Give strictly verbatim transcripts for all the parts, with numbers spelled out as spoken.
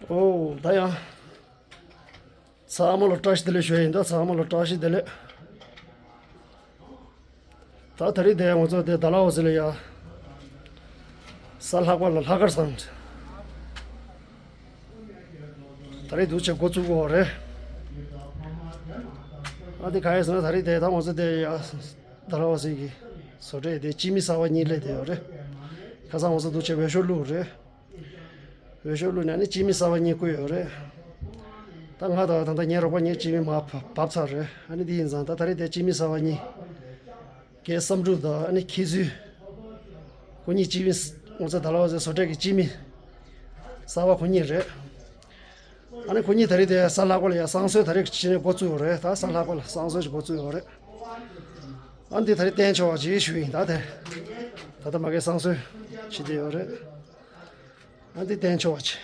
ཨོ་ད་ཡང་། ཚང་མ་ལ་བཀྲ་ཤིས་བདེ་ལེགས་ཞུ་ཡ་ཡིན། ད་ཚང་མ་ལ་བཀྲ་ཤིས་བདེ་ལེགས། ད་ད་རེས་དེ་ང་ཚོ་དེ་ཌལ་ཧོ་སི་ལ་ཡ། གཟའ་ལྷག་པ་ལ་ལྷག་དཀར་བཟང་། ད་རེས་འདུག་བྱས་འགོ་བཙུགས་པ་རེད། ཨ་དེ་ག་རེ་ཟེར་ན། ད་རེས་དེ་ད་ང་ཚོ་དེ་ཡ་ཌལ་ཧོ་སི་གི་བཟོ་གྲྭ་དེ་སྤྱི་མི་གསར་པ་གཉིས་སླེབས་བསྡད་ཡོད་རེད། ཁ་སང་ང་ཚོ་འདུག་བྱས་འོས་ཤོག་བླུགས་རེད། འོས་ཤོག་བླུགས་ནས་ནི་སྤྱི་མི་གསར་པ་གཉིས་བསྐོས་ཡོད་རེད། ད་ང་དང་ད་ལྟ་ངའི་རོགས་པ་གཉིས་སྤྱི་མི་མར་བབས་ཚར་རེད། ཨ་ནི་དེ་ཡིན་ཙང་ད་ད་རེས་དེ་སྤྱི་མི་གསར་པ་གཉིས་ཀའི་བསམ་གྲུབ་དང་ཨ་ནི་ཁྱེད་ཚོས་ཁོ་གཉིས་སྤྱི་མི་ང་ཚོ་ཌལ་ཧོ་སི་བཟོ་གྲྭ་གི་སྤྱི་མི་གསར་པ་ཁོ་གཉིས་རེད། ཨ་ནི་ཁོ་གཉིས་ད་རེས་དེ་གཟའ་ལྷག་པ་ལ་ཡ་བསང་གསོལ་ད་རེས་ཕྱི་ནས་འགོ་བཙུགས་ཡོད་རེད། ད་གཟའ་ལྷག་པ་ལ་བསང་གསོལ་ཞིག་འགོ་བཙུགས་ཡོད་རེད། ཨ་ནི་དེ་ད་རེས་བསྟན་ཆོག་པ་ཅིག་ཞུ་ཡིན། ད་དེ་ད་ལྟ་མ་གིར་བསང་གསོལ་བྱེད་བསྡད་ཡོད་རེད། ཨ་འདི་བསྟན་ཆོག་པ་ཅིག་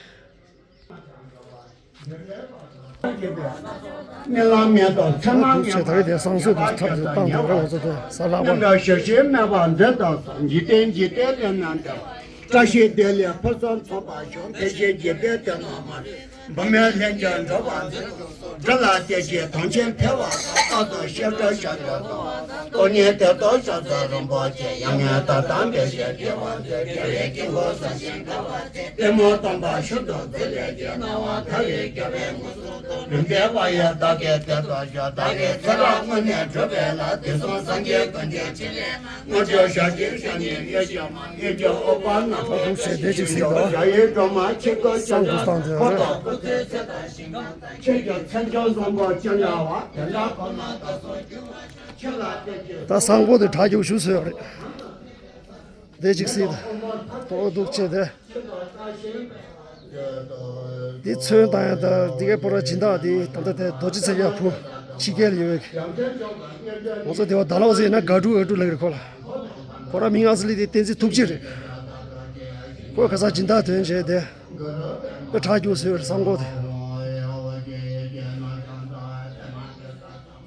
རྨི་ལམ་མེད་དང་མཚན་མ་ངན་པ། ད་རེས་དེ་བསང་གསོལ་དུ་ཐབས་ཀྱིས་བཏང་དང་རང་ཚོ་དེ་གཟའ་ལྷག་པ། སྙན་གྲགས་ཞག་བཞིའི་སྨད་པ་འདི་དག་སོགས། འཇིག་རྟེན་འཇིག་རྟེན་ལས་རྣམས་འདས་པ། བཀྲ་ཤིས་བདེ་ལེགས་ཕུན་སུམ་ཚོགས་པར་ཤོག། དེ་བཞིན་འཇིག་རྟེན་དོན་ལ་མ་འདྲེས། འབུམ་མེད་ལྷན་སྐྱེས་འགྲོ་བ་འདི་དག་སོགས། འབྲི་ལ་བལྟས་ཀྱི་དོན་ཆེན་འཕེལ་བ་དང་། རྟག་ཏུ་བཤད་སྒྲོས་ཞབས་ཀྱིས་བཟུང་བ་དང་། སྟོང་ཉིད་དེ་རྟོགས་ཞབས་སོར་རིན་པོ་ཆེ། ཡང་སྙིང་ཐག་དང་འབད་ཞེས་བགྱི་བར་མཛོད། རྒྱལ་བའི་དཀྱིལ་འཁོར་གསལ་ཞིང་དག་པ་སྟེ། པུས་མོ་སྟོང་པ་ཤུགས་ཏུ་བརྗིད་ལེགས་བརྗིད། སྣང་བ་མཐའ་ཡས་རྒྱལ་བའི་དངོས་གྲུབ་སྟོན། རིག་པའི་དབང་ཡོད་བདག་གིས་དེ་རྟོགས་ཤོག། བདག་གིས་ཚེ་རབས་སྔོན་ནས་བསྒྲུབས་པའི་ལྷ། དུས་གསུམ་སངས་རྒྱས་ཀུན་གྱི་ཕྲིན་ལས་རྣམས། དངོས་གྲུབ་ཞལ་གཅིག་ཕྱག་གཉིས་གཡས་བརྐྱང་མ། གཡས་བརྐྱང་ཨུཏྤལ་ནག་པོ། ཐུགས་རྗེ་ཆེ། བདེ་སྐྱིད་གཟིགས་དང་། ཞྭ་ཡི་སྒྲོལ་མ་ཆིབས་བསྒྱུར་ཅན། བསང་དུ་བཏང་སྟེ་འཁོར་དང་སྐུ་ཚེའི་ཚེ་དང་ཞིང་ཁམས། ཆོས་ཀྱི་མཚན་མཆོག་བཟང་པོ་ཅི་འདྲ་བ། དེ་འདྲ་ཁོ་ན་དག་གསུང་སྒྱུར་བ་ཆེན། ཆོས་ལ་བརྟེན་ཅིང་། ད་བསང་ཁོག་དེ་གྲ་རྒྱུག་ཞུ་སྲོལ་ཡོད་རེད། བདེ་སྐྱིད་གཟིགས་དང་། ཐོག་འདུག་བྱས་ཏེ། འདི་ཚོན་བཏང་ཡ་ད་འདི་གའི་པོ་ར་སྦྱིན་བདག་འདི་ད་ལྟ་དེ་རྡོ་རྗེ་ཚེ་རྒྱལ་བུ་ཕྱི་རྒྱལ་ལ་ཡོད་པའི། ང་ཚོ་དེ་བ་ཌལ་ཧོ་སི་ཡིན་ན་དགའ་སྤྲོ་ཨ་སྤྲོ་ལབ་ཀྱི་རེད་ཁོ་ལ། ཁོ་ར་མིང་ཨ་སི་ལི་དེ་བསྟན་འཛིན་ཐུགས་རྗེ་རེད། ཁོས་ཁ་སང་སྦྱིན་བདག་ཐོན་བྱས་ཏེ། དཔེ་གྲ་རྒྱུག་སྲོལ་ཡོད་རེད་བསང་ཁོག་དེ།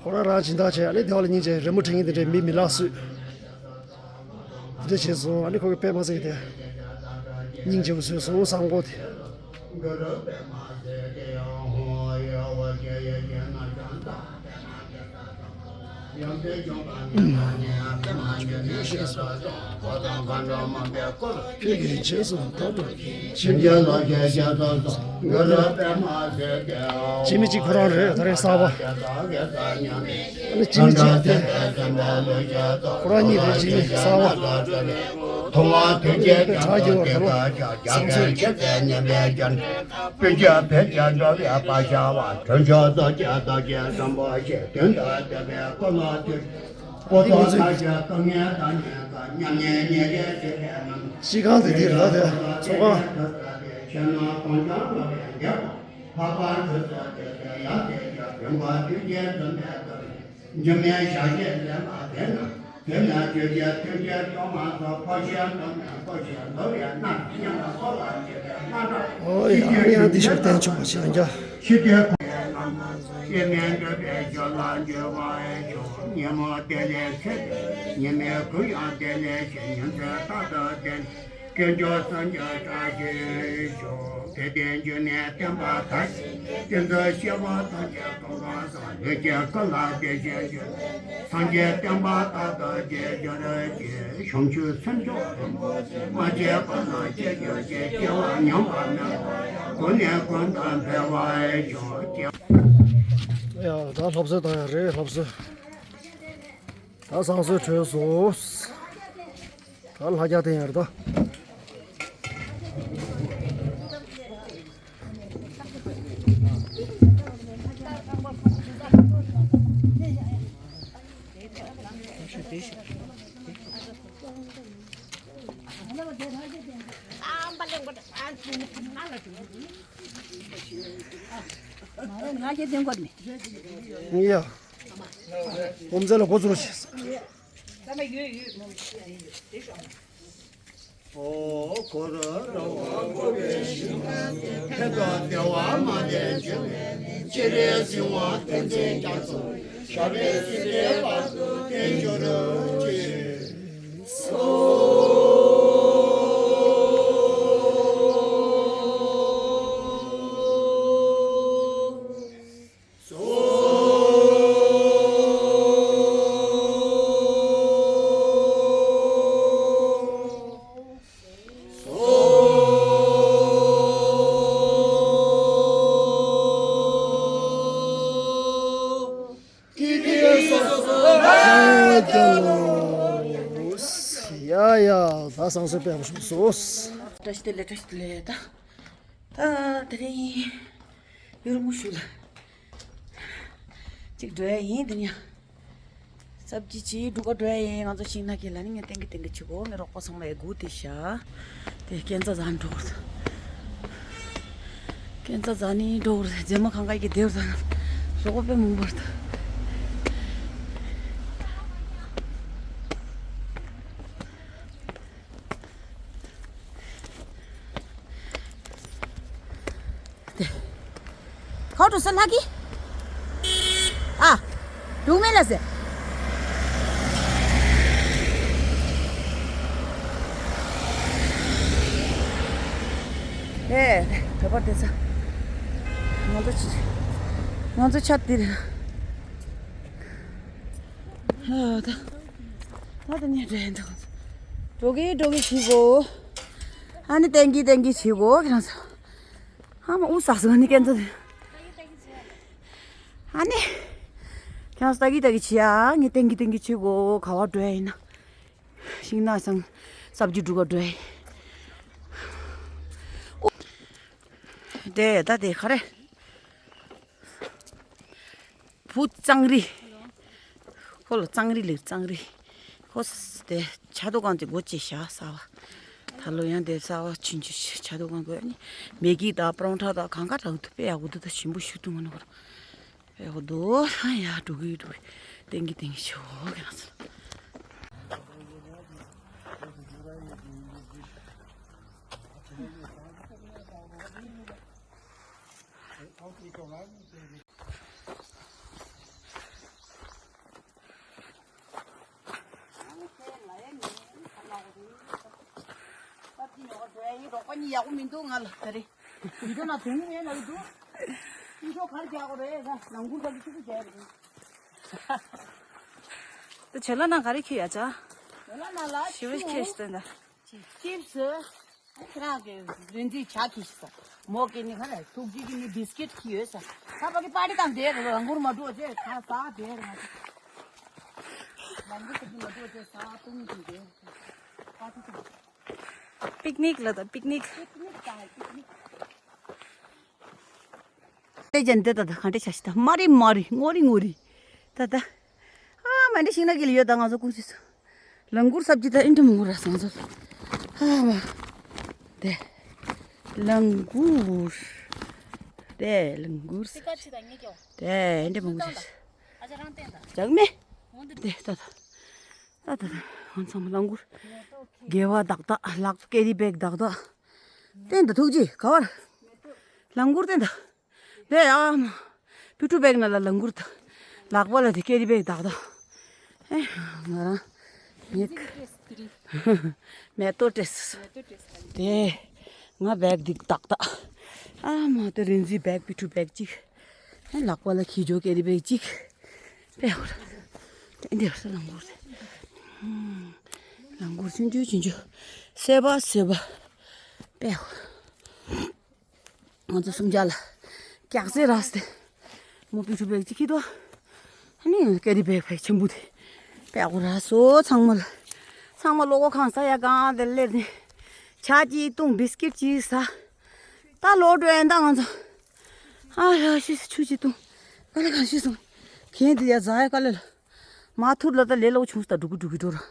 ཁོ་རང་རང་སྦྱིན་བདག་བྱས། ཨ་ནི་དེ་བ་ལ་སྙིང་རྗེ་རི་མོ་བྲིས་མཁན་དེ་འདྲའི་མི་མི་ལག་བཟོས། དེ་འདྲ་བྱས་སོང་། ཨ་ནི་ཁོ་གི་པད་མ་ཟེར་དེ་སྙིང་རྗེ་པོ་བཟོས་སོང་བསང་ཁོག་དེ། ཁྱེད་ཀྱི་རྗེས་སུ་ཐོབ་པར། བྱིན་གྱིས་རློབས་ཤིག་ཞེས་སོགས་སོ། གུ་རུ་པདྨ་སིདྡྷི་ཧཱུྃ། སྤྱི་མི་གཅིག་ཁོ་རང་རེད། ད་རེས་གསར་པ། ཨ་ནི་སྤྱི་མི་གཅིག་དེ་ཁོ་རང་གཉིས་རེད། སྤྱི་མི་གསར་པ། ཐུབ་དབང་ཐུགས་རྗེ་རྒྱ་མཚོ་སྟེང་དུ་བཞག། རྒྱལ་ཆེན་ཆེ་ཚད་མཉམ་པའི་རྒྱ། སྤུན་ཆ་བོད་ཀྱི་འགྲོ་བའི་བར་ཤ་བ། དྲིན་ཆེན་རྡོ་རྗེ་རྡོ་རྗེ་རིན་པོ་ཆེ། མདུན་དུ་བསྟོད་པའི་འཁོར་ལོ་བསྡུས། འདི་ང་ཚོའི་སྤྱི་ཁང་དེ་འདི་རེད་ལ། དེ་ཚོགས་ཁང་། ཨོ་ཡ། ཨ་ནི་ཡང་འདི་ཞོར་བསྟན་ཆོག་པ་ཞིག་ཡང་བརྒྱ། ཤི་དེ་ཉིན་མོ་བདེ་ལེགས་ཚེ་ཉི་མའི་གུང་ཡང་བདེ་ལེགས་ཤིང་། ཉིན་མཚན་རྟག་ཏུ་བདེ། དཀོན་མཆོག་གསུམ་གྱི་བཀྲ་ཤིས་ཤོག། དད་ལྡན་འགྱུར་མེད་བསྟན་པ་དར་ཞིང་རྒྱས། བསྟན་འཛིན་སྐྱེས་བུ་ཐམས་ཅད་གོ་འཕང་ཐོབ། ལུས་ཀྱི་སྐུ་ལ་བདེ་ཞིང་བཞུགས། སངས་རྒྱས་བསྟན་པ་རྟག་ཏུ་རྒྱས་གྱུར་ཅིག། བྱང་ཆུབ་སེམས་མཆོག་རིན་པོ་ཆེ། མ་སྐྱེས་ཀུན་ལ་སྐྱེ་གྱུར་ཅིག། སྐྱེ་བ་ཉམས་པ་མེད་པར་ཀུན་ནས་ཀུན་ཏུ་འཕེལ་བར་ཤོག། ཡ། ད་སློབ་གསོ་བཏང་ཡ་རེད། སློབ་གསོ། ད་བསང་གསོལ་གྲོལ་སོང་། ད་ལྷ་རྒྱག་ཐེངས་ཡར་ད། ང་རྒྱལ་ལྡན་དགོས་མེད། ཡ། ཨོམ་ཟེ་ལ་འགོ་ཚུགས་རོགས་བྱེད། ཨོ་གོ་ར་ར་བ་གོ་བའི་ཞིང་ཁམས་ཀྱི་ཕན་དང་བདེ་བ་མ་ལས་བྱུང་བའི་སྤྱན་རས་གཟིགས་དབང་བསྟན་འཛིན་རྒྱ་མཚོ་ཞབས་པད་སྲིད་མཐའི་བར་དུ་བརྟན་གྱུར་ཅིག། སོ། ཨ་སང་སེ་པའི་ཧོ་ཤུ་སོས། བཀྲ་ཤིས་བདེ་ལེགས། བཀྲ་ཤིས་བདེ་ལེགས། ད་ད་དེ་རིང་ཡུལ་མུ་ཤུ་ལ་གཅིག་འགྲོ་ཡ་ཡིན། དེ་ཡང་སབ་ཇི་ཅིག་སྒྲུག་ག་འགྲོ་ཡ་ཡིན། ང་ཚོ་ཤིང་ནགས་ཀྱི་ལ་ནི་ངས་ཏན་གི་ཏན་གི་བྱེད་གོ། ངའི་རོགས་པ་ཚང་མ་ཡ་སྒུག་བསྡད་ཤག་དེ་ཁྱེད་ཚོ་ཟ་འགྲོ་གི་རེད། ཁྱེད་ཚོ་ཟ་ནི་འགྲོ་གི་རེད། རྗེས་མ་གང་ག་ཡི་གེ་བསྡད་ཟ་ན་རོགས་པ་དཔེ་མང་པོ་རེད། དེ། ཁོ་འགྲོ་ས་ལྷག་གི། ཨ། འདུག་མེད་ལ་ཟེར། ཨེ། བོད་པར་བསྡད་ས། ང་ཚོ་ཆ། ང་ཚོ་ཆ་འདིར། ཨ་ད། ད་ད་ནས་འགྲོ་ཡིན་འདུག་འགྲོ་གི་འགྲོ་གི་བྱེད་གོ། ཨ་ནི་ཏན་གི་ཏན་གི་བྱེད་གོ་ཁྱེད་རང་ཚོ། ཨ་མ་དབུགས་ཟ་སོང་ནི་ཀན་ཚ། ཨ་ནི། ཁྱེད་རང་ཚོ་ལྟ་གི་ལྟ་གི་བྱེད་ཨ། ངས་ཏན་གི་ཏན་གི་བྱེད་གོ། ག་བ་འགྲོ་ཡ་ཡིན་ན། ཤིང་ནགས་སང་སབ་ཇི་སྒྲུག་ག་འགྲོ་ཡ་ཡིན། དེ་ད་དེ་ག་རེ། བུ་གཙང་རི། ཁོ་ལ་གཙང་རི་ལེགས་གཙང་རི། ཁོ་ས་དེ་ཆ་དོ་གང་དེ་སྒོ་ཕྱེ་བཞག་ས་བ། ད་ལོ་ཡང་དེ་ས་བ་ཆུན་ཆུ་ཆ་དོ་གང་དགོས་ནི། མེ་གི་དང་པྲོང་ཁྲ་དང་གང་ག་རག་ཏུ་དཔེ་ཡག་པོ་འདུག་ད་ཞིམ་པོ་ཞུ་ཏུ་མ་ནོ་གར། དཔེ་ཡག་པོ་འདུག་ཧ་ཡ་འགྲོ་གི་འགྲོ་གི། ཏན་གི་ཏན་གི་ཆོ་གི་ན་ཚོ། རོགས་པ་གཉིས་ཡག་པོ་མི་འདུག་ང་ལ་ད་རེ། བི་ཌིའོ་ནང་དོན་ངན་ལབ་འདུག་བི་ཌིའོ་གར་རྒྱག་དགོས་རེད་ཟེར། ལམ་ཁུར་ག་ལ་ཆུ་ཚོད་རྒྱག་རེད། དེ་བྱེ་ལ་ནང་ག་རེ་ཁྱེར་ཡ་ཅག་བྱེ་ལ་ནང་ལ་ཞི་བའི་ཁྱེར་ཤི་སྟོན་ད། ཅིབ་སི། ཁྱེད་རང་གི་རིན་འཛིན་ཇ་ཁྱེར་ཤི་ས། མོ་སྐྱེ་ནི་ག་རེ་ཐུགས་རྗེ་གི་ནི་བིས་ཀིཊ་ཁྱེར་ཡོད་ས། ད་ཕ་གི་པར་ཊི་དང་དེ་རེད། ལམ་ཁུར་མ་འགྲོ་ཅེས་ད་ཟ་དེ་རེད། ང་ཚོ་ལམ་ཁུར་ཁྱེར་མ་འགྲོ་ཅེས་ཟ་བཏུང་གི་དེ་པར་ཊི་དང་། པིག་ནིག་ལ་ད་པིག་ནིག་པིག་ནིག་དང་པིག་ནིག་དེ་ཅན་དེ་ད་ད་ག་འདྲ་བྱ་ཞིག་ད་མ་རི་མ་རི་ངོ་རི་ངོ་རི། ད་ད། ཨ་མ་འདྲ་ཤིང་ནགས་ཀྱི་ལ་ཡོད་ད་ང་ཚོ་ཀུང་སི་སུ། ལང་གུར་སབ་ཇི་ད་ཨིན་འདྲ་མང་པོ་ར་སང་ཚོ། ཨ་མ། དེ། ལང་གུར། དེ་ལང་གུར། དེ་ཨིན་འདྲ་མང་པོ་ར། ཨ་ཅག་རང་བསྟན་ད། ཅག་མེ། འོན་ཏེ། དེ་ད་ད། ད་ད་ད། ང་ཚང་མ་ལང་གུར། དགེ་བ་བདག་ད་ལག་ཏུ་ཀེ་རི་བེག་བདག་ད། བསྟན་ད་ཐུགས་རྗེ་ག་བར། ལང་གུར་བསྟན་ད། དེ་ཨ་མ། པི་ཊུ་བེག་ནང་ལ་ལང་གུར་ད། ལག་པ་ལ་དེ་ཀེ་རི་བེག་བདག་ད། ཨེ། ང་རང་། ཉེག་མེ་ཏོག་སྤྲད་སོང་། དེ། ང་བེག་འདི་བདག་ད། ཨ་མ་དེ་རིན་འཛིན་བེག་པི་ཊུ་བེག་གཅིག་ཨེ་ལག་པ་ལ་ཁྱི་ཇོ་ཀེ་རི་བེག་གཅིག་དཔེ་ཧུར། དེ་འདི་ཧུར་ལང་གུར་དེ། ལང་གུར་ཆུང་ཆུང་ཆུང་ཆུང་། སེ་བ་སེ་བ། དཔེ་ཧུར། ང་ཚོ་གསུམ་ཆ་ལ་སྐྱག་རྫས་རག་སྟེ། མོ་པི་ཊུ་བེག་གཅིག་ཁྱེར་འདུག་ཨ་ནི་ཀེ་རི་བེག་ཕལ་ཆེན་པོ་དེ། དཔེ་ཡག་པོ་རག་སོང་ཚང་མ་ལ། ཚང་མ་ལོ་གོ་ཁང་ས་ཡ་གང་དེ་སླེབས་ནས། ཇ་གཅིག་བཏུང་བིས་ཀིཊ་གཅིག་ཟ། ད་ལོག་འགྲོ་ཡིན་ད་ང་ཚོ། ཨ་ཡ་ཤི་ཆུ་གཅིག་བཏུང་། ཨ་ལ་གང་ཤི་སོང་། གན་དེ་ཡ་ཟ་ཡ་དཀའ་ལས་ལ། མ་ཐུར་ལ་ད་ལས་སླ་བོ་བྱུང་སོང་ད་འགྲོ་གི་འགྲོ་གི་འགྲོ་ར།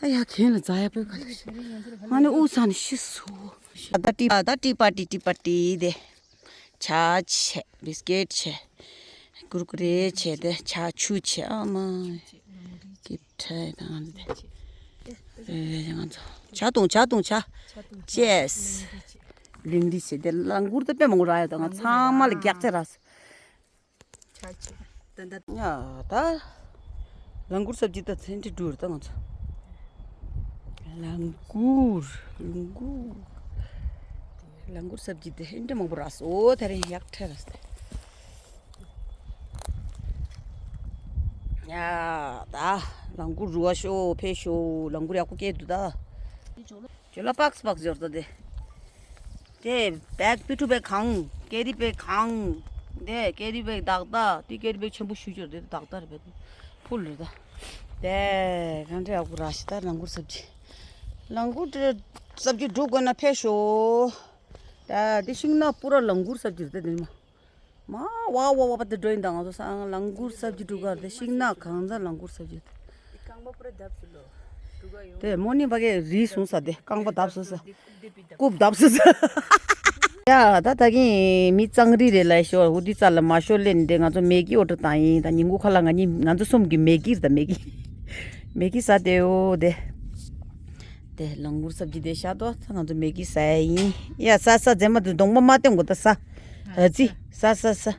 ད་ཡ་གན་ལ་ཛ་ཡ་པོའི་ག་ལ་ཤི། ང་ནི་དབུགས་ཚ་ནས་ཤི་སོང་། ད་ཏི་ད་ཏི་པ་ཏི་ཏི་པ་ཏི་དེ། ཇ་བྱས། བིས་ཀེཊ་བྱས། ཀུར་ཀུ་རེ་བྱས་ཏེ་ཇ་ཆུ་བྱས་ཨ་མ། ཀིབ་ཁྲའི་དང་དེ། ཨེ་ང་ཚོ་ཇ་བཏུང་ཇ་བཏུང་ཇ། ཅེས། ལིང་རི་བྱས་ཏེ་ལང་གུར་ད་དཔེ་མང་པོ་རག་ཡོད་ད་ང་ཚང་མ་ལ་རྒྱག་ཚད་རག་སོང་། ཆ་ཆེ། ད་ད། ཡ་ད། ལང་གུར་སབ་ཇི་ད་ཚན་ཁྲི་འགྲུལ་ད་ང་ཚོ། ལང་གུར། ལང་གུར། ལང་གུར་སབ་ཇི་དེ་ཨིན་འདྲ་མང་པོ་རག་སོང་། ཨོ་དེ་རིང་ཡག་ཁྲ་རག་སོང་། ཡ་ད། ལང་གུར་རུ་བ་ཤོ་ཕེ་ཤོ་ལང་གུར་ཡག་པོ་སྐྱེས་འདུག་ད། ཇོ་ལ་པགས་པགས་འབྱོར་ཏོ་དེ། དེ་བེག་པི་ཊུ་བེག་གང་། ཀེ་རི་བེག་གང་། དེ་ཀེ་རི་བེག་དག་ད། དེ་ཀེ་རི་བེག་ཆེན་པོ་ཞུ་འབྱོར་དེ་དག་ད་རེད་པས། ཕུལ་རེད་ད། དེ་གང་འདྲ་ཡག་པོ་ར་ཤི་ད་ལང་གུར་སབ་ཇི། ལང་ཀུར་སབ་ཇི་འགྲོ་དགོས་ན་ཕེབས་ཤོག་ད་འདི་ཤིང་ནགས་པུ་ར་ལང་ཀུར་སབ་ཇི་རེད་དེ་མ། མ་ཝ་ཝ་ཝ་པ་དེ་འགྲོ་ཡིན་ད་ང་ཚོ་སང་ལང་ཀུར་སབ་ཇི་འགྲོ་གར་དེ་ཤིང་ནགས་གང་ཚ་ལང་ཀུར་སབ་ཇི་དེ། རྐང་པ་པུ་ར་བརྡབས་སུ་ལོ། དེ་མོ་ནི་ཕ་གི་རི་སོང་ས་དེ་རྐང་པ་བརྡབས་སོང་ས། རྐུབ་བརྡབས་སོང་ས། ཡ་ད་ད་གིན་མི་གཙང་རི་རེད་ལ་ཤོ་ཧུ་དི་ཙ་ལ་མ་ཤོ་ལེན་དེ་ང་ཚོ་མེ་གི་ཨོ་ཏྲ་བཏང་ཡིན་ད་ཉིན་གུང་ཁ་ལ་ང་གཉིས་ང་ཚོ་གསུམ་གི་མེ་གི་རེད་ད་མེ་གི། མེ་གི་ཟ་དེ་ཨོ་དེ། དེ་ལང་ཀུར་སབ་ཇི་དེ་ཤ་ཏོ་ད་ང་ཚོ་མེ་གི་ཟ་ཡ་ཡིན། ཡ་ཟ་ཟ་རྫས་མ་དེ་གདོང་པ་མ་སྟོན་གོ་ད་ཟ། ཨ་ཙི་ཟ་ཟ་ཟ།